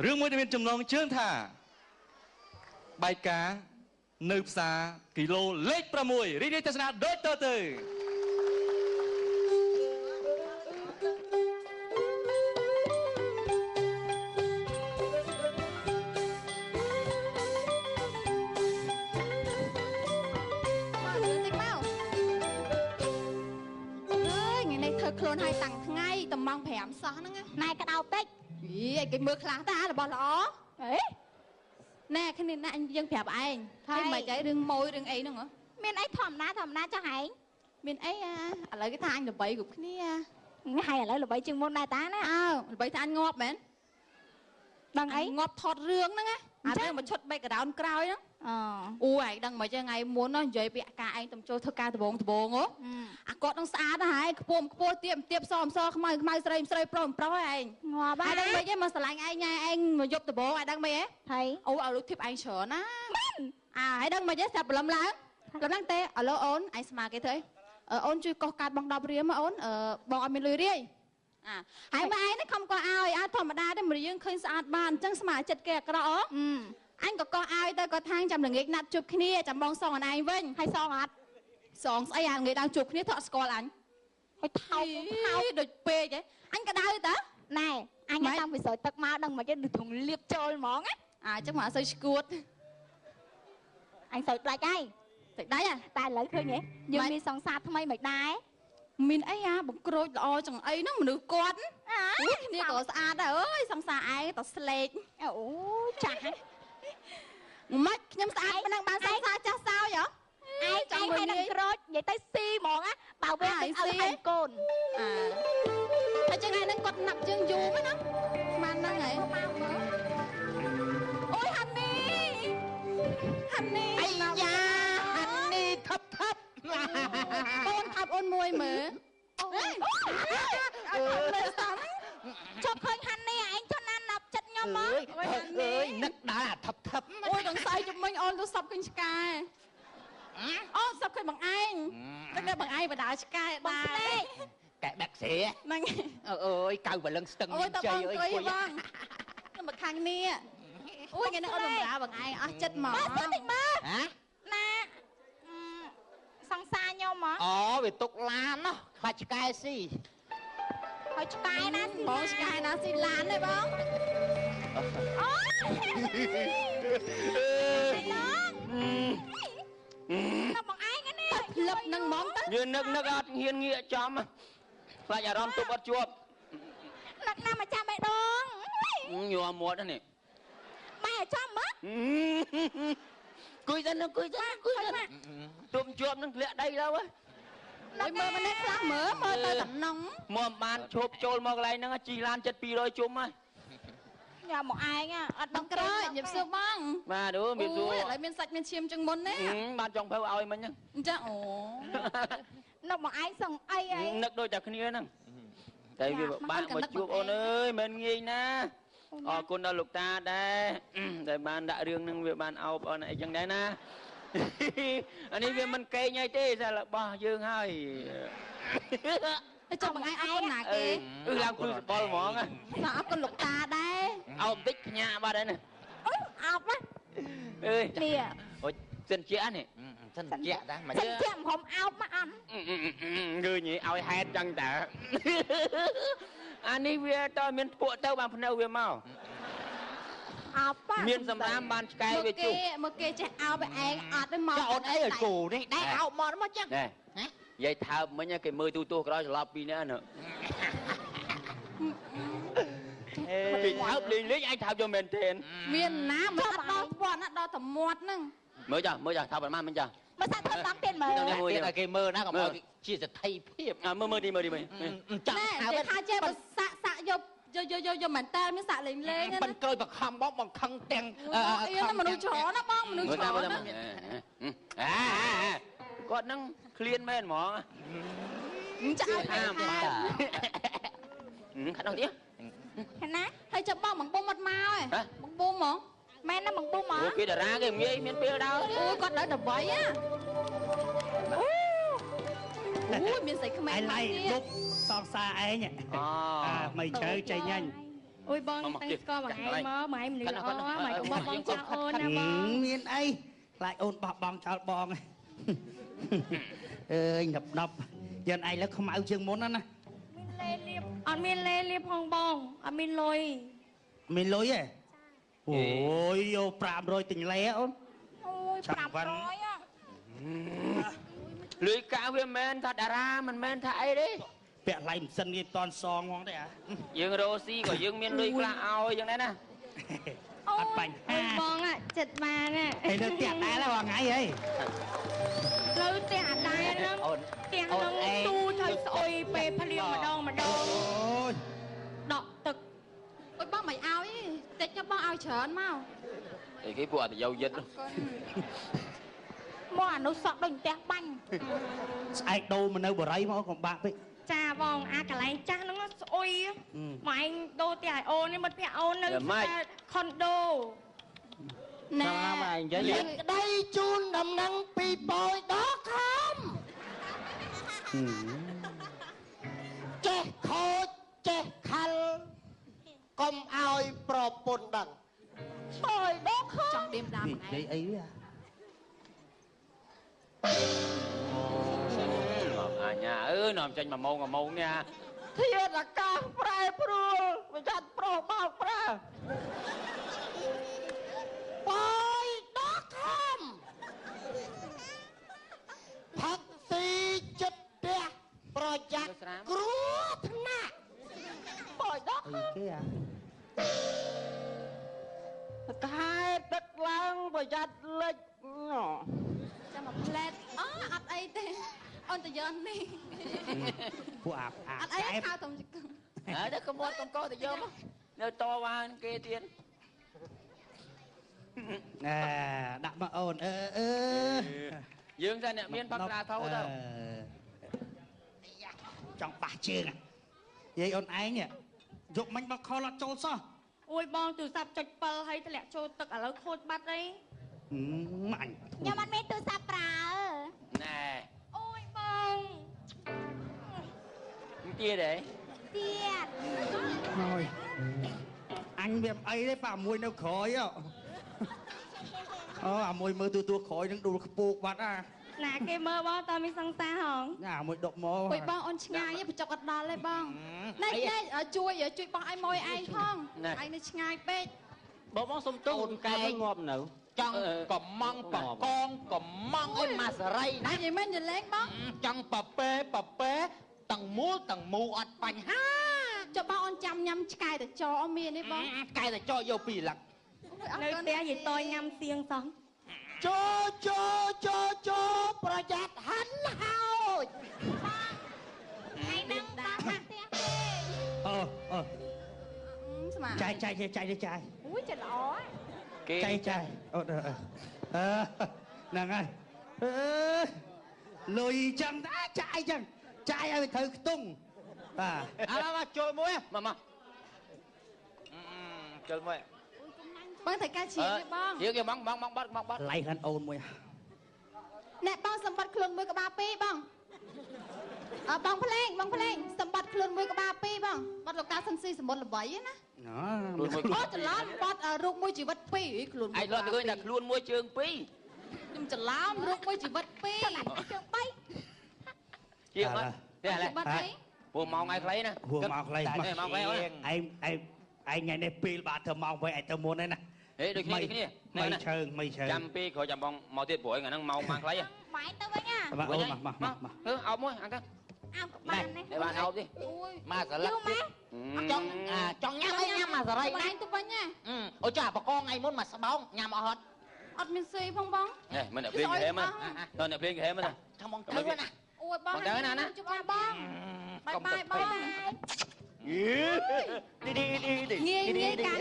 រឿងមួយដែលមានចំណងជើងថាបាយការនៅផ្សារគីឡូលេខ6រីករាយទស្សនាដូចតទៅខ្លួនហើយតាំងថ្ងៃតំម៉ោង5សោះហ្នឹងណែក្តៅពេកយីឲ្យគេមើលខ្លះតារបស់ល្អហេណែគ្នាណាយើងប្រាប់ឯងហើយមិនអីរឿងម៉ួយរឿងអីហ្នឹងហ៎មានអីធម្មតាធម្មតាចុះឯងមានអីអាឥឡូវគេថាអញល្បីគ្រប់គ្នាហើយឥឡូវល្បីជាងមុនដែរតាណាអើល្បីថាអញងាប់មែនដឹងអីងាប់ថតរឿងហ្នឹងណាអារឿងមកឈុត background ក្រោយហ្នឹងអូឯងដឹងមិនចឹងថ្ងៃមុននិយាយពីអាការឯងតំចូលធ្វើការដបងដបងហ៎អាគាត់នឹងស្អាតណាស់ហើយខ្ពស់ខ្ពស់ទៀបទៀបសមសខ្មៅខ្មៅស្រីស្រីប្រុសប្រុសឯងងាប់ហើយដឹងមិនទេមកស្រឡាញ់ឯងញ៉ែឯងមកយប់ដបងឯងដឹងមិនហ៎ហើយអូឲ្យលុយធីបឯងច្រើនណាអាហើយដឹងមិនទេស្រាប់ព្រលឹមឡើងព្រលឹមឡើងទេឥឡូវអូនឯងស្មាគេធ្វើអីអូនជួយកោះកាត់បង10រៀលមកអូនបងអត់មានលុយរាយអាហើយមកឯងនេះខំកោះឲ្យអាធម្មតាទេមកយើងឃើញស្អាតបានអញ្ចឹងស្មាចិត្តគេអាក្រក់អញក៏កោះឲ្យទៅគាត់ថាចាំល្ងាចណាត់ជួបគ្នាចាំបងសងអនឯងវិញហើយសងអត់សងស្អីអាល្ងាចឡើងជួបគ្នាថក់ស្គាល់អញហើយថោកថោកដូចពេកហ៎អញក៏ដៅតាណែអញតាំងពីស្រោចទឹកមកដឹងមកគេដូចធុងលៀបចូលហ្មងណាអាអញ្ចឹងមកអត់សូវឈួតអញស្រោចដាច់ហើយស្រោចដាច់ហ៎តែឥឡូវឃើញហ៎យើងមានសង្សារថ្មីមិនដែរមានអីអាបង្ក្រូចល្អចង្អីហ្នឹងមនុស្សគាត់អូគ្នាក៏ស្អាតដែរអើយសង្សារឯងតស្លេកអូចាស់មិនខ្ញុំស្អាតប៉ុណ្ណឹងបានសង្សារចាស់សោយហ៎ឯងចង់ឲ្យនឹងក្រូចនិយាយទៅស៊ីហ្មងណាបើវាទៅឲ្យហើយកូនអាហើយចឹងឯហ្នឹងគាត់ណាប់ជើងយូរមែនណាស្មានហ្នឹងហ៎អូយហាន់នីហាន់នីអាយ៉ាហាន់នីថប់ថប់អូនថប់អូនមួយមើលអូយលើសំជប់ឃើញហាន់នីឯងចុះណាណាប់ចិត្តខ្ញុំមកអើយនឹកដល់អាថប់ថប់អូយដងស្អីជុំមិញអូនទៅសប់ឃើញឆ្កែអូសប់ឃើញបងឯងតែបងឯងបដាឆ្កែដែរកែបាក់ស្រីហ្នឹងអើយកៅបលឹងស្ទឹងជ័យអើយអង្គុយបងមកខាងនេះអូយថ្ងៃនេះអូនបំរើបងឯងអស់ចិត្តហ្មងមើលតិចមើលហ៎ណាសង្សារខ្ញុំហ៎អូវាទុកឡានណោះខ្លាចឆ្កែស៊ីហើយឆ្កែណាស៊ីបងឆ្កែណាស៊ីឡានទេបងអូយឡងដល់បងឯងនេះផ្លឹបនឹងហ្មងទៅយើងនឹកនឹកអត់ហ៊ានងាកចំខ្លាចអារម្មណ៍ទប់អត់ជាប់នឹកណាមកចាំបេះដូងញ័រមាត់នេះបែរចំមើលគួយសិនគួយសិនគួយសិនទប់ជាប់នឹងធ្លាក់ដីទៅហ៎ អូយមើលម្នាក់ខ្លះមើលមើលទៅតំណងមកបានឈប់ចូលមកកន្លែងហ្នឹងជីឡានចិត្ត200ជុំហើយញ៉ាំមកឯងអត់បងក្រោយញៀបសួរបងបាទអូមានសួរឥឡូវមានសាច់មានឈាមជាងមុនណាបានចង់ភៅឲ្យមិញហ្នឹងអញ្ចឹងអូនឹកមកឯងសឹងអីអីនឹកដូចតែគ្នាហ្នឹងតែវាបាក់មកជួបអូនអើយមិនងាយណាអរគុណដល់លោកតាដែរដែលបានដាក់រឿងហ្នឹងវាបានអោបអូនអីចឹងដែរណាអានេះវាមិនកេងអីទេតែរបស់យើងហើយចុះបងឯងអរគុណណាគេអឺឡើងព្រឺសបល់ហ្មងណាអរគុណលោកតាដែរអោបបន្តិចខ្ញាក់បាត់ហើយណាអូអោបណាអើយនេះអូសិនជានេះសិនជាតាមិនសិនជាមិនហុំអោបមកអន់គឺញីឲ្យហេតុចឹងតាអានេះវាតើមានពួកទៅបានភ្នៅវាមកអោបមានសម្រាមបានឆ្កែវាជុះមកគេចេះអោបឯងអត់ទេមកអូនអីឲ្យគូនេះដែរអោបមកមកចឹងណានិយាយថើបមិញគេមើលទូទស្សន៍ក្រោយច្រឡប់ពីនេះណាគេថើបលេងលេងឯងថើបយកមែនទេមានណាមិនអត់ដល់ពាន់ណាដល់តែមាត់ហ្នឹងមើលចាមើលចាថើបប៉ុន្មានមិញចាមើលសាក់ថើបដល់ទៀតមើលទៀតឲ្យគេមើលណាកុំឲ្យជាសទ្ធិភាពមើលមើលទីមើលទីមើលចាំថើបថាចេះបើសាក់សាក់យកយកយកយកមែនតើមានសាក់លេងលេងណាប៉ិនក្រូចបខំបងបងខឹងទាំងអៀនមនុស្សច្រើនណាបងមនុស្សច្រើនណាអាគាត់នឹងឃ្លានមែនហ្មងចាក់ឲ្យអាមបាទខាត់ដល់ទៀតណាហើយចាំបងបងបុំអត់មកហ៎បងបុំហ្មងមែនណាបងបុំហ្មងអូគេតារាគេងាយមានពេលដល់អូគាត់ដល់ដើម្បីហ៎អូយមានស្អីក្មេងមកទៀតលុបសង្សារឯងអាមិនជ្រៅចេញញ៉ាញ់ អូយបងតាំងស្គាល់មួយថ្ងៃមកមួយថ្ងៃមនុស្សល្អមួយកុំបោះបង់ចោលអូនណាបង មានអីខ្លាចអូនបោះបង់ចោលបងអើយដប់ដប់យ៉ាងឯងលើខ្មៅជាងមុនណា មានលេលៀបអត់មានលេលៀបផងបងអត់មានលុយ មានលុយទេអូយយក500ទិញលេអូន អូយ500អា លុយកាក់វាមិនមែនថាតារាមិនមែនថាអីទេ ពាក់ឡៃម៉ាស៊ីនគេមិនតន់សងហ្មងទេអា យើងរស់ស៊ីក៏យើងមានលុយខ្លះឲ្យយ៉ាងដែរណា អត់បញ្ហា បងចិត្តបានណា ឯនៅផ្ទះដែររាល់ថ្ងៃហី នៅផ្ទះដែរហ្នឹងផ្ទះហ្នឹងទូត្រូវស្អុយពេលភ្លៀងម្ដងម្ដង អូយ ដក់ទឹក អូយបងមិនឲ្យតិចចុះបងឲ្យច្រើនមក អីគេពួកអត់យោយិត មកអានោះសក់ដូចផ្ទះបាញ់ ស្អែកដូរមកនៅបរិយមកកុំបាក់ពេក ចាបងអាកន្លែងចាស់ហ្នឹងស្អុយមកឯងដូរផ្ទះឲ្យអូននេះមិត្តភក្តិអូននៅខុនដូ ណែ មកនិយាយ ក្តីជូនដំណឹងពីប៉យដល់ខំចេះខូចចេះខលកុំឲ្យប្រពន្ធដឹងប៉យដល់ខំ ចង់ដៀមដាម និយាយអីវា អញ្ញាអើយនាំចេញមួយម៉ោងមួយម៉ោងនេះ ធាតុអាកាសប្រែប្រួលប្រយ័ត្នប្រុសបោកប្រើ ប៉យដល់ខំផឹកស៊ីចិត្តផ្ទះប្រយ័ត្នគ្រោះថ្នាក់ ប៉យដល់ អីគេអា ខែទឹកឡើងប្រយ័ត្នលិច ចាំមកផ្លែតអូអត់អីទេអូនទៅយកនេះ ពួកអា អត់អីខោតំជង្គង់ ហើយទៅកុំមាត់កុំកោទៅយកមកនៅតវ៉ាគេទៀត ណែដាក់មកអូនអឺអឺ យើងតែអ្នកមានផឹកស្រាធូរទៅ ចង់បាសជើងយាយអូនឯងយកមិញមកខលអត់ចូលសោះ អូយបងទូរស័ព្ទចុច7ហើយធ្លាក់ចូលទឹកឥឡូវខូចបាត់អី អញ ខ្ញុំអត់មានទូរស័ព្ទប្រើ ណែ អូយបង ទៀតហ៎ ទៀត ហើយអញវាមិនអីទេប៉ាមួយនៅក្រោយអូអាមួយមើលទូទួក្រោយនឹងដួលខ្ពោកបាត់អា ណាគេមើលបងតើមានសង្សារហង ណាមួយដុកមក អូយបងអូនឆ្ងាយបញ្ចុកអត់ដល់ទេបងណែណែជួយជួយបោះឲ្យមួយឯងផងឯងនៅឆ្ងាយពេក បងបងសុំទោសអូនកែងាប់នៅចង់កំងបកងកំងអីមកសេរីណា និយាយមែននិយាយលេងបង ចង់ប៉ប៉ែប៉ប៉ែទាំងមូលទាំងមូអត់បញ្ហា ចុះបងអូនចាំញ៉ាំឆ្កែតចអមានទេបង ឆ្កែតចយកពីលឹក នៅផ្ទះយាយតយញ៉ាំសៀងសោះ ចូលចូលចូលចូលប្រយ័ត្នហិនហើយ ថ្ងៃហ្នឹងបងមកផ្ទះទេ អូអូ ស្មា ចាយចាយចាយចាយ អូយចិត្តល្អ គេ ចាយចាយអូអឺហ្នឹងហើយអឺលុយចឹងតាចាយចឹងចាយឲ្យត្រូវខ្ទង់បាទ អើមកចូលមួយ មកមកចូលមួយ បងត្រូវការជ្រៀងទេបង ជ្រៀងគេបងបងបងបាត់បងបាត់ ឡៃខ្លួនអូនមួយ ណែបងសម្បត្តិខ្លួនមួយក្បាលពីរបងអើបងភ្លេងបងភ្លេងសម្បត្តិខ្លួនមួយក្បាលពីរបងបាត់លោកតាសិនស៊ីសម្បត្តិល្បីណាអូច្រឡំបាត់រូបមួយជីវិតពីរខ្លួន ឯងលត់ទៅឃើញតែខ្លួនមួយជើងពីរ ខ្ញុំច្រឡំរូបមួយជីវិតពីរ ជើងបី ជាងអត់ទេឥឡូវព្រោះម៉ោងឯងខ្លីណា ព្រោះម៉ោងខ្លី ម៉ោងខ្លីអូន ឯងឯងឯងថ្ងៃនេះពេលបាទធ្វើម៉ោងវិញឯងទៅមុនឯណា ហេដូចគ្នាដូចគ្នា មិនឆើងមិនឆើង ចាំពេលក្រោយចាំបងមកទៀតព្រោះថ្ងៃហ្នឹងម៉ោងបានខ្លី ម៉ែទៅវិញណា បាទអូនមកមកមក អឺអោបមួយអញទៅ អោបក្បាលនេះ បានអោបទេ មកសលឹកចង់ចង់ញ៉ាំអីញ៉ាំមកសរី ណាទៅវិញណា អូចាបកងថ្ងៃមុនមកស្បោងញ៉ាំអស់ហត់ អត់មានស៊ីផងបង ហេមិនអ្នកភ្លេងគេហេមិនដល់អ្នកភ្លេងគេហេមិន ថាបងទៅណា អូយបង ទៅណាណា ជប់អស់បងបាយបាយបង ឌីឌីឌីឌី ងាយងាយការ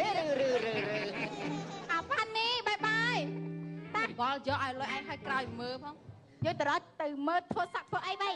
អាផាន់នេះបាយបាយតាវល់យកឲ្យលុយឯងឲ្យក្រោយមើលផង យកទៅរត់ទៅមើលធ្វើសក់ធ្វើអីបី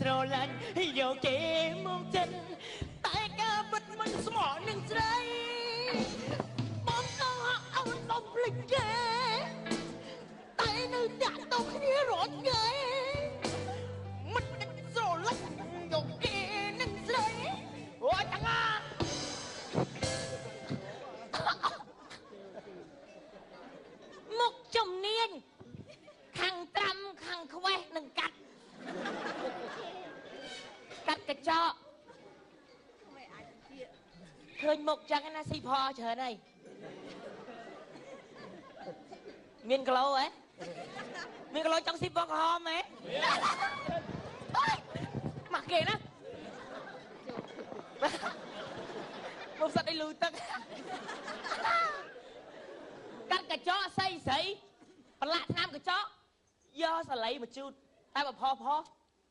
ស្រឡាញ់យកគេមកចិនតែការពិតមិនស្មោះនឹងស្រីបងក៏អូនបំភ្លេចគេតែនៅតាក់ទងគ្នារាល់ថ្ងៃមិនស្រឡាញ់យកគេនឹងស្រីអូយតាងាមុខជំនាញខាងត្រាំខាងខ្វេះនឹងកាត់កាត់កញ្ចក់ឃើញមុខចឹងណាស៊ីផលច្រើនហើយមានគីឡូហ៎មានគីឡូចង់ស៊ីពណ៌ក្រហមហ៎មកគេណាមកសិតឲ្យលូទឹកកាត់កញ្ចក់ស្អីស្អីប្រឡាក់ថ្នាំកញ្ចក់យកសលៃមកជូតតែបើផផ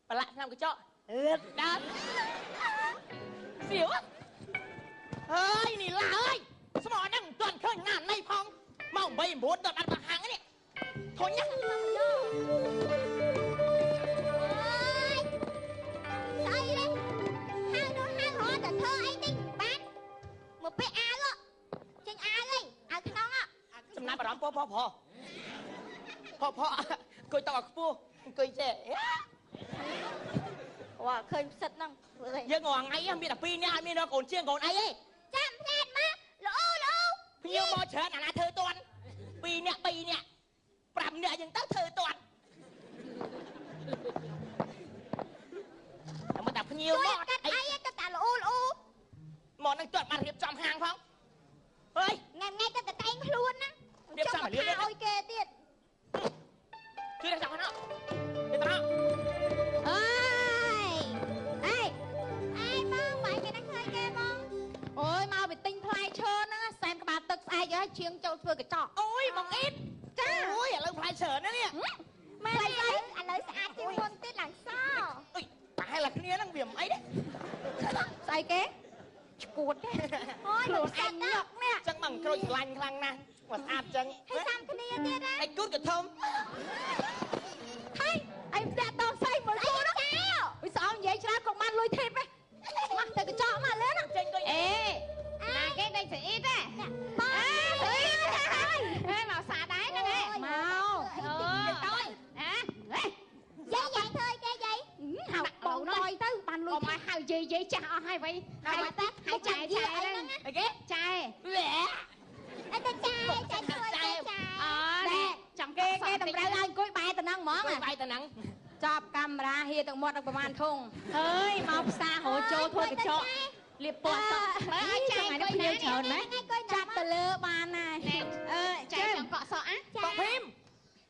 ប្រឡាក់ថ្នាំកញ្ចក់លឹកដល់សៀវហើយនេះឡាអើយស្មោះហ្នឹងមិនទាន់ឃើញណាណៃផងម៉ោង8 9ដល់បាត់មកហាងនេះធុញណាស្អីនេះហៅនោះហៅរត់តែធ្វើអីតិចបានមកពេលអាវចេញអាវអីអាវក្នុងចំណាប់អារម្មណ៍ផផផផផអង្គុយតឲ្យខ្ពស់អង្គុយចេះវ៉ាឃើញផ្សិតហ្នឹងយើងរាល់ថ្ងៃមានតែ2នាក់អត់មានដល់កូនជាងកូនអីទេចាំផ្លែតមកល្អល្អភ្ញៀវមកច្រើនអាណាធ្វើតាន់2នាក់3នាក់5នាក់យើងទៅធ្វើតាន់តែមកតែភ្ញៀវមកកាត់អីទៅតែល្អល្អមកនឹងទាត់បានរៀបចំហាងផងអើយថ្ងៃថ្ងៃទៅតែតែងខ្លួនណារៀបចំឲ្យលឿនឲ្យគេទៀតជួយរៀបចំហ្នឹងនេះត្រង់អើយអេអេបងបាយគេណាឃើញគេបងអូយមកไปទិញផ្លែឈើហ្នឹងសែនក្បាលទឹកស្អែកហើយជាងចូលធ្វើកញ្ចក់អូយបងអ៊ីតចាអូយឥឡូវផ្លែឈើណានេះម៉ែឥឡូវស្អាតជាងមុនទៀតឡើងសអុយប្រហែលតែគ្នាហ្នឹងវាមិនអីទេស្អីគេឈួតទេអូយខ្លួនឯងញក់នេះចឹងមកក្រូចស្រឡាញ់ខ្លាំងណាស់មកស្អាតចឹងហើយសាំគ្នាទៀតណាឯគូតក៏ធំហើយអីផ្ទះតស្អីមើលគូតវាស្អងនិយាយច្រើនក៏បានលុយធីបដែរមកទៅកញ្ចក់មកលឿនចេញដូចអេណាគេដូចស្អីទេបងស្អីហេមកសាដែរហ្នឹងហ៎មកអើយទៅហ៎យាយយាយធ្វើគេយាយហៅបងតយទៅបានលុយកុំឲ្យហៅយាយយាយចាស់អស់ហើយវ៉ៃហៅតាហៅចែចែហ្នឹងអីគេចែអត់ទៅចែចែធ្វើចែចែអូនេះចង់គេគេតម្រូវឲ្យអង្គុយបែរតំណឹងហ្មងបែរតំណឹងចាប់កាមេរ៉ាហៀទាំងមាត់ដល់ប្រហែលធុងអើយមកផ្សាររចូលធ្វើកញ្ចក់លៀបពណ៌សក់មើលឲ្យចែអង្គុយណាច្រើនណាចាប់ទៅលើបានណាអឺចែចង់កក់សក់អាបងភីម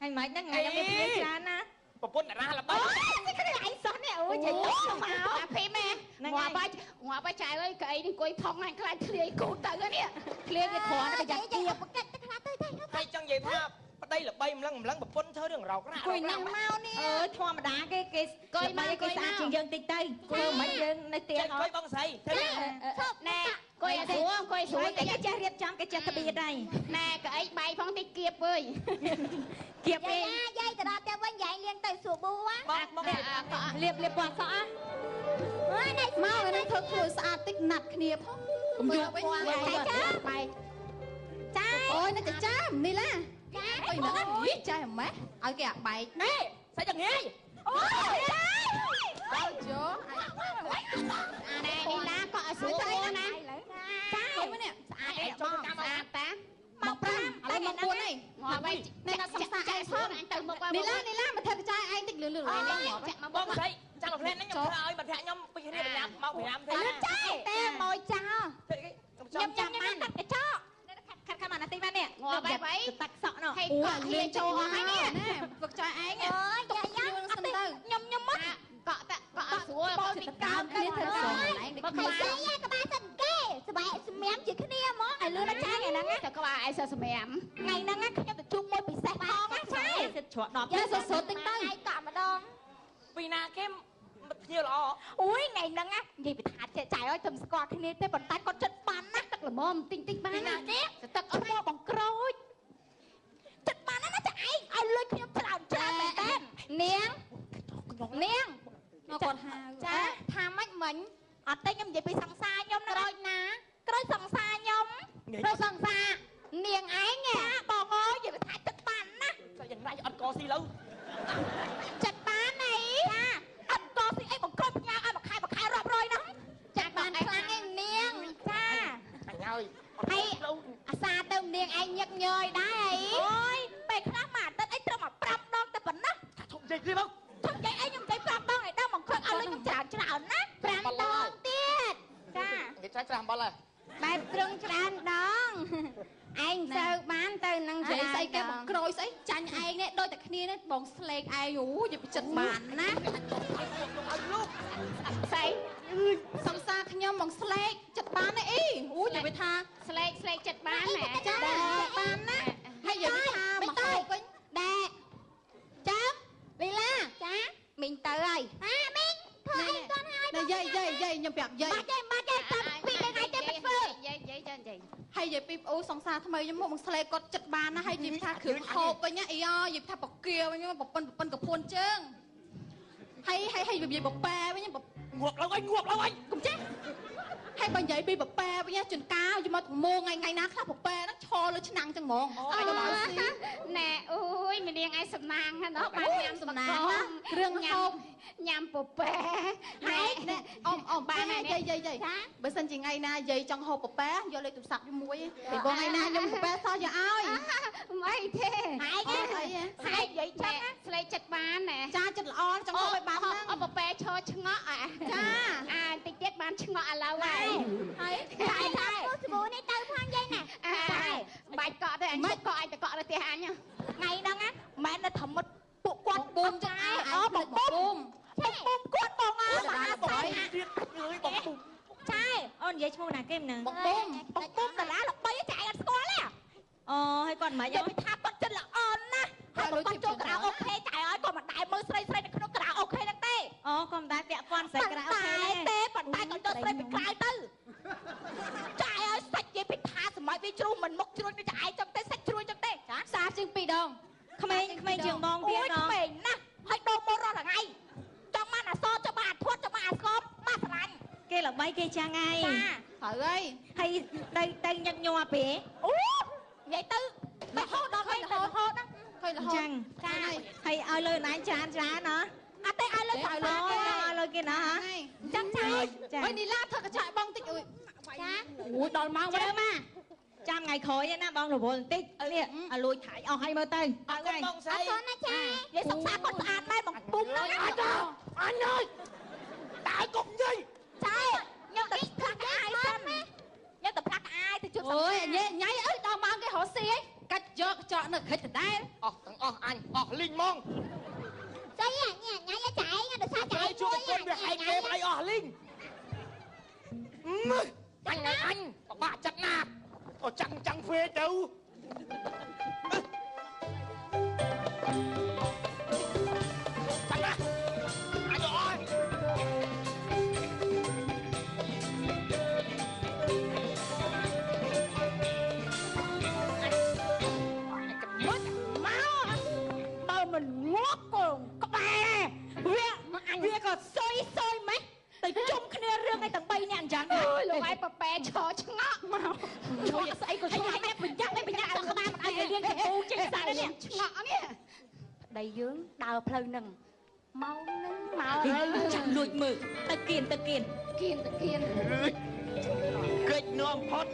ហើយមិនហ្នឹងថ្ងៃនេះមានភ្ញៀវច្រើនណាប្រពន្ធតារាល្បី គ្នាឯងសោះនេះអូយចេញទៅមកអាភីមហ៎ងាប់ហើយងាប់ហើយចែអើយកៅអីនេះអង្គុយផុងហ្នឹងខ្លាចធ្លាយគូទៅនេះធ្លាយវាគ្រាន់តែប្រយ័ត្នទៀតបកិតទៅខ្លះទៅទៅហើយចង់និយាយថាប្តីល្បីម្លឹងម្លឹងប្រពន្ធធ្វើរឿងរោករ៉ា អង្គុយហ្នឹងមកនេះអើយធម្មតាគេគេគេស្អាតជាងយើងតិចទៅធ្វើមិនយើងនៅផ្ទះអង្គុយបងស្រីធ្វើ ណែអង្គុយស្រួលអង្គុយស្រួលគេចេះរៀបចំគេចេះត្បៀតហើយណែកៅអីបាយផងតិចគៀបអើយគៀបទេយាយទៅដល់ផ្ទះវិញយាយលាងទៅស្រួលប៊ូបង លៀបលៀបពណ៌សក់មកនេះធ្វើខ្លួនស្អាតតិចណាត់គ្នាផងកុំយកវិញបែកចាអូយនៅចាចាំនេះឡា ចា អុយហ្នឹងយីចាម៉េះឲ្យគេអាបែកណែសាច់ចងាយអូយចាដល់ជោអាណែនេះឡាក៏ឲ្យស្រួលណាចានេះស្អាតទេបងស្អាតតា មក5ឥឡូវមក4ហើយ ងាប់ហើយ នេះណាសង្សារឯងផង អញទៅមុខ នេះឡានេះឡាមកធ្វើកញ្ចែឯងតិចលឿនលឿនឯងងាប់ ចាក់មក បងស្រីចាំមកផ្លែហ្នឹងខ្ញុំធ្វើឲ្យមិត្តភក្តិខ្ញុំពីគ្នាប្រញាប់មក5ទេ ចាតែមកចោល ខ្ញុំ ចាំបានកាត់កញ្ចក់ខាត់ខាត់មកណាតិចបាននេះ ងាប់ហើយ តាក់សក់នោះ ហើយកក់គ្នាចូលអស់ហើយនេះ ណាធ្វើកញ្ចែឯង អូយយាយ យូរសិនទៅ ខ្ញុំខ្ញុំមក កក់តកក់អត់ស្រួល បងពីកើគ្នាធ្វើស្រឡាញ់ មក ក្បាលក្បាលសិនគេស្បែកសម្រាមជាគ្នាហ្មង ឲ្យលឿនណាស់ចាថ្ងៃហ្នឹង តែក្បាលឯងសសម្រាម ថ្ងៃហ្នឹងខ្ញុំទៅជួបមួយពិសេសផងណាចាសិតច្រកដល់ នេះសុទ្ធតិចទៅ ឯងកក់ម្ដង ពីណាគេភ្ញៀវល្អ អូយថ្ងៃហ្នឹងណានិយាយពីថាចេះចាយឲ្យទៅស្គាល់គ្នាទេប៉ុន្តែគាត់ចិត្តបានណា ទឹកល្មមតិចតិចបាន ណាគេ ទឹកអត់ មកបង្ក្រូចចិត្តបានណាចាឯងឲ្យលុយខ្ញុំច្រើនច្រើនមែនតើ នាងនាង មកគាត់ហៅ ស៊ីលើចិត្តបានអីចាអត់កស៊ីអីបង្ក្រូចផ្ញើឲ្យមួយខែមួយខែរាប់រយណាស់ចាបានខ្លាំងឯងនាងចាអញហើយ ហើយអាសាទៅនាងឯងញឹកញយដែរអីអូយពេលខ្លះមួយអាទិត្យអីត្រឹមតែ5ដងតែប៉ុណ្ណោះ ឈប់និយាយគ្នាមក ឈប់និយាយអីខ្ញុំនិយាយ5ដងឯដល់មកខឹងឲ្យលុយខ្ញុំច្រើនច្រើនណា5ដងទៀតចា និយាយច្រើនច្រើនអំបិលហើយ បែបត្រឹងច្រើនដងឯងសូវបានទៅនឹង និយាយស្អីគេបង្ក្រួយស្អីចាញ់ឯងនេះដូចតែគ្នានេះបងស្លេកឯងអូយចិត្តបានណា ស្អី សង្សារខ្ញុំបងស្លេកចិត្តបានទេអីអូនិយាយថា ស្លេកស្លេកចិត្តបានណា ចាបានណាហើយនិយាយថាមកហូបវិញ ដែរចាំលីឡាចាមីងទៅហើយអាមីងធ្វើអីគាត់ហើយ យាយយាយយាយខ្ញុំប្រាប់យាយ បាច់ទេបាច់ទេតាមពីថ្ងៃទេមិនធ្វើ យាយយាយចានិយាយ ហើយនិយាយពីអូសង្សារថ្មីខ្ញុំមកបងស្លេកគាត់ចិត្តបានណាហើយនិយាយថាគ្រឿងហូបវិញអីអនិយាយថាបកាវិញប្រពន្ធប្រពន្ធកពួនជើងហើយហើយហើយនិយាយបប៉ែវិញ ងាប់ឡើងអញងាប់ឡើងអញ កុំចេះហើយបើនិយាយពីបប៉ែវិញជួនកាលយកមកមងថ្ងៃថ្ងៃណាខ្លះបប៉ែហ្នឹងឈរលើឆ្នាំងចឹងហ្មង អញមកស៊ីណែអូយម្នាងឯងសំណាងហ្នឹងបានញ៉ាំ សំណាងគ្រឿងហូប ញ៉ាំពពែ ហើយអ៊ំអ៊ំបានយាយយាយយាយបើសិនជាថ្ងៃណាយាយចង់ហូបពពែយកលេខទូរស័ព្ទខ្ញុំមួយពីបងថ្ងៃណាខ្ញុំពពែសោះយកឲ្យ មិនអីទេ ហើយហើយនិយាយចឹង ស្លេកចិត្តបានណែ ចាចិត្តល្អចង់ហូបឲ្យបានហ្នឹង អពពែឈរឆ្ងក់អា ចា អាបន្តិចទៀតបានឆ្ងក់ឥឡូវហើយ ហើយ ហើយហើយស្បូនេះទៅផងយាយណា បាច់កក់ទេអញកក់អញទៅកក់នៅផ្ទះអញ ថ្ងៃហ្នឹងណាមិននៅធម្មពួកគាត់ បូមចឹង អូបងបូមបងបូមគាត់បងអើមហាសែន ទៀតអើយបងបូម ចា អូននិយាយឈ្មោះណាគេមិនហ្នឹង បងបូម បងបូមដុល្លារល្បីចាឯងអត់ស្គាល់ទេ អូហើយគាត់មិន និយាយថាគាត់ចិត្តល្អណាស់ហើយគាត់ចូលការ៉ាអូខេចាឲ្យគាត់មិនដែរមើលស្រីស្រីនៅក្នុងការ៉ាអូខេហ្នឹងទេ អូគាត់មិនដែរពាក់ព័ន្ធស្រីការ៉ាអូខេ ទេប៉ុន្តែគាត់ចូលស្រីពីក្រៅទៅចាឲ្យសាច់និយាយពីថាសម័យវាជ្រុះមិនមុខជ្រុះនេះចាឯងចឹងទេសាច់ជ្រុះចឹងទេចាសាជាង2ដង ក្មេងក្មេងជាងបងទៀត ណោះក្មេងណាស់ហើយដូរមករាល់ថ្ងៃចង់បានអសចង់បានអាធាត់ចង់បានអាស្គមមកស្រឡាញ់ គេល្បីគេចាំងហើយ ចា ហើយ ហើយទៅទៅញឹកញាប់ទេ អូនិយាយទៅរហូតដល់ហើយរហូតហ្នឹង ឃើញរហូត ចឹង ចា ហើយឲ្យលើណៃច្រើនច្រើនណោះ អត់ទេឲ្យលើ ឲ្យលើឲ្យលើគេណោះ អញ្ចឹងចា ហើយនីឡាធ្វើកញ្ចក់បងតិចអុយ ចា អូយដល់ម៉ោង ជើមកចាំថ្ងៃក្រោយណាបងរវល់បន្តិចនេះឲ្យលួចថៃអស់ហើយមើលទៅ អរគុណបងស្រី អរគុណណាចានិយាយសង្សារគាត់ស្អាតមែនបងពុំហ្នឹង អញអញអើយតើកុំនិយាយ ចាខ្ញុំទៅផ្លាក់អាយសិនខ្ញុំទៅផ្លាក់អាយទៅជួបសង្សារ អូយញ៉ៃញ៉ៃអើយដល់ម៉ោងគេរកស៊ីអីកាច់យកកញ្ចក់នៅខិចដដែល អស់ទាំងអស់អញអស់លីងហ្មង ស្អីញ៉ៃញ៉ៃចាឯងដោយសារចាឯង ជួបគាត់វាហែកគេប្តីអស់លីងអញអញពិបាកចិត្តណាស់អូចាំងចាំងហ្វេទៅចាំណាអញអើយ មកបើមិនងាប់កងក្បែរវាក៏សុយសុយម៉េចទៅជុំគ្នារឿងអីទាំង3នាក់អញ្ចឹង អូយលោកឯងពពែឈរឆ្ងក់មក ឈរស្អីក៏ឆ្ងក់ដែរប្រញាប់ឯងប្រញាប់ដល់ក្បាលមិនឲ្យគេរៀនកពូចេញសានេះ ឆ្ងក់នេះប្តីយើងដើរផ្លូវនឹងមកនឹងមក ចាំលួចមើលទៅគៀនទៅគៀន គៀនទៅគៀន កិច្ចនាំផុត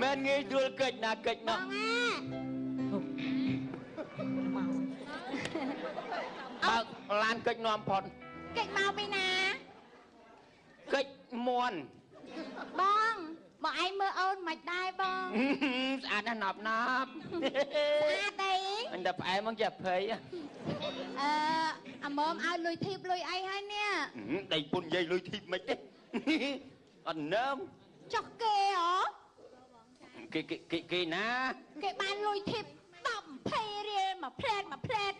មែនងាយស្រួលកិច្ចណាកិច្ចណា បងអា បើកឡានកិច្ចនាំផុត កិច្ចមកពីណា កិច្ចមន់ បងបងឯងមើលអូនមិនដែរបង ស្អាតណាស់ណប់ណប់ ស្អាតអី អញតែផ្អែមមកចេះភ័យ អឺអាមុំឲ្យលុយធីបលុយអីហើយនេះ ដៃពុនយាយលុយធីបមិនទេអត់នឹម ចុះគេហ៎ គេគេគេណា គេបានលុយធីប10 20រៀលមួយផ្លែនមួយផ្លែន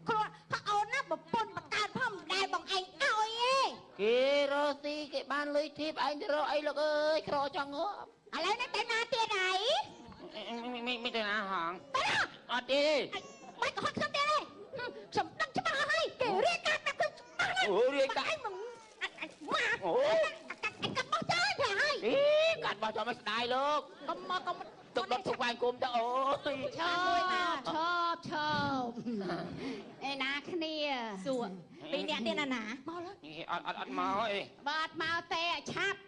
ខ្លួនថាអូនណាប្រពន្ធបង្កើតផងមិនដែលបងឯងឲ្យទេ គេរកស៊ីគេបានលុយធីបឯងទៅរកអីលោកអើយក្រចង់ងាប់ ឥឡូវនេះទៅណាទៀតហើយ មិនទៅណាហងអត់ទេ មិនក៏ហត់ខ្ញុំទៀតទេខ្ញុំដឹងច្បាស់ហើយគេរៀបការប្រាប់ខ្ញុំច្បាស់ណាស់ អូរៀបការ ឯងមក អូ កាត់កាត់បោះចោលទៅហើយ អីកាត់បោះចោលមិនស្ដាយលោក កុំមកកុំ ទុកដុតទុកវាយគុំទៅអូយ ឈរមួយមកឈរ ប់ឈប់ឯណាគ្នាសួរពីអ្នកទៀតណាណាមកលើអត់អត់អត់មកអីបើអត់មកទេឲ្យឆាប់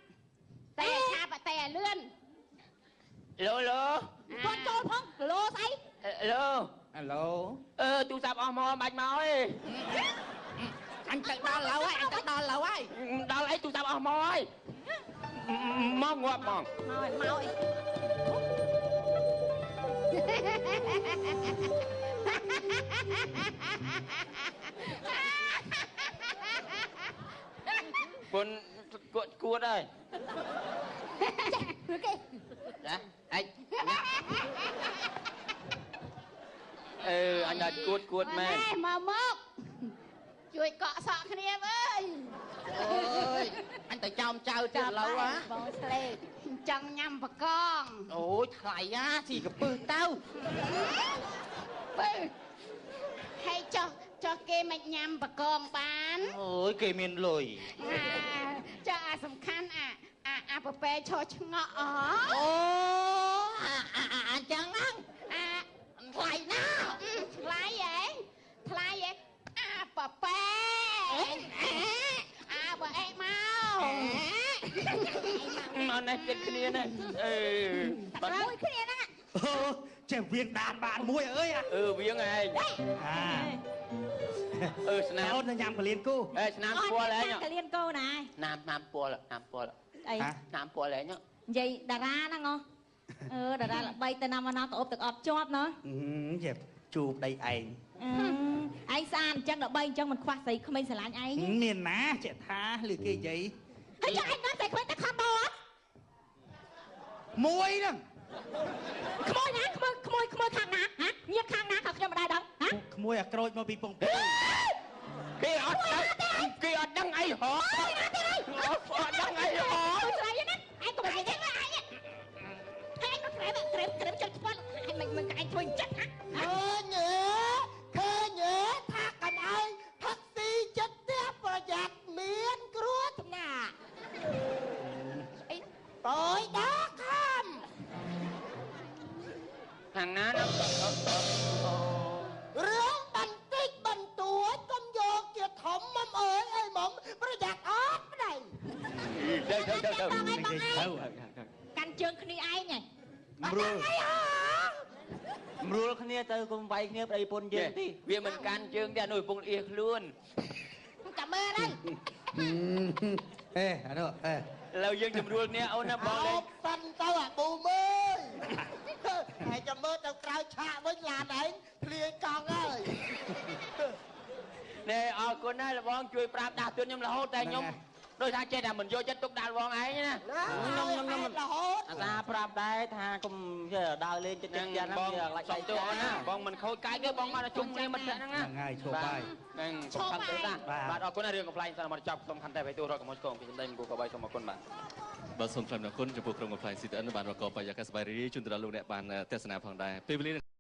ទេឲ្យឆាប់ទេឲ្យលឿនឡូឡូគាត់ចូលផងឡូស្អីឡូអាឡូអឺទូរស័ព្ទអស់មកបាច់មកអីអញទៅដល់ឡូវហើយអញទៅដល់ឡូវហើយដល់អីទូរស័ព្ទអស់មកហើយមកងាប់ហ្មងមកឲ្យមកអីពុនគួតគួតហើយចេះឬគេចាអញអឺអញដល់គួតគួតមែនមកមកជួយកក់សក់គ្នាអើយអូយអញទៅចោមចៅទៀតឡូវហ៎បងស្លេកចង់ញ៉ាំបកងអូយថ្លៃណាស៊ីកពឹសទៅពឹសហើយចុះចុះគេមិនញ៉ាំបកងបានអូយគេមានលុយចុះអាសំខាន់អាអាអាពពែឈរឆ្ងក់អូអូអាអាអញ្ចឹងហ្នឹងអាថ្លៃណាថ្លៃហ៎ថ្លៃហ៎អាពពែអាបើអេមក អត់នេះចិត្តគ្នាណាអឺបាត់មួយគ្នាហ្នឹងអូចេះវៀងដានបានមួយអើយអឺវៀងឯងអាអឺស្នាមអូនញ៉ាំកលៀនគោអេស្នាមពាល់ឯងកលៀនគោណាស្នាមស្នាមពាល់ស្នាមពាល់អីស្នាមពាល់ឯងនិយាយតារាហ្នឹងហ៎អឺតារាល្បីទៅណាមកណាក៏អបទឹកអប់ជាប់ណោះចេះជួបដីឯងឯងស្អាតអញ្ចឹងដល់បីអញ្ចឹងមិនខ្វះស្រីក្មេងស្រឡាញ់ឯងមានណាចេះថាឬគេនិយាយហើយចុះឯងដល់ស្រីក្មេងទៅខំមកអត់មួយហ្នឹងក្មួយណាក្មួយក្មួយក្មួយខាងណាហ៎ញៀតខាងណាក៏ខ្ញុំមិនដែរដឹងហ៎ក្មួយអាក្រូចមកពីពងពេគេអត់ដឹងគេអត់ដឹងអីហ៎អត់ដឹងអីហ៎ស្រីណាឯងកុំនិយាយទេឯងឯងមកក្រែមក្រែមក្រែមចុចស្ពាន់ឯងមិនមិនឯងធ្វើអញ្ចឹងហ៎ឃើញទេឃើញទេថាកុំឲ្យផឹកស៊ីចិត្តផ្ទះប្រយ័ត្នមានគ្រោះថ្នាក់អីតយដល់ខំខាងណារឿងបន្តិចបន្តួចកុំយកជាធំមុំអើយអីមុំប្រយ័ត្នអត់ប្តីទៅទៅទៅទៅកាន់ជើងគ្នាឯងហ៎មរួលមរួលគ្នាទៅកុំវាយគ្នាប្តីប្រពន្ធយើងទីវាមិនកាន់ជើងទេអានោះកំពុងអៀសខ្លួនចាំមើលហើយអេអានោះអេឥឡូវយើងជំរួលគ្នាអូនណាបងលេងប៉ាន់ទៅអាប៊ូមើលហើយចាំមើលទៅក្រៅឆាកវិញឡានឯងធ្លាយកង់ហើយនេះអរគុណណាស់លបងជួយប្រាប់ដាស់តឿនខ្ញុំរហូតតែខ្ញុំដោយថាចេះតែមិនយកចិត្តទុកដាក់លបងឯងណាខ្ញុំខ្ញុំរហូតអាសាប្រាប់ដែរថាកុំដើរលេងចិត្តចិត្តយ៉ាងហ្នឹងវាខ្លាចដៃអូនណាបងមិនខូចកាយទេបងមកជុំគ្នាមិត្តភក្តិហ្នឹងណាហ្នឹងហើយឈប់ហើយហ្នឹងសំខាន់ទេតាបាទអរគុណណារឿងកំប្លែងសារមកចាប់សំខាន់តែបៃតួរកកំហុសឆ្គងពីសម្ដីមង្គលកបីសូមអរគុណបាទបាទសូមថ្លែងអំណរគុណចំពោះក្រុមកំប្លែង CTN បានរកបរិយាកាសសប្បាយរីករាយជូនទៅដល់លោកអ្នកបានទស្សនាផងដែរពេលវេលា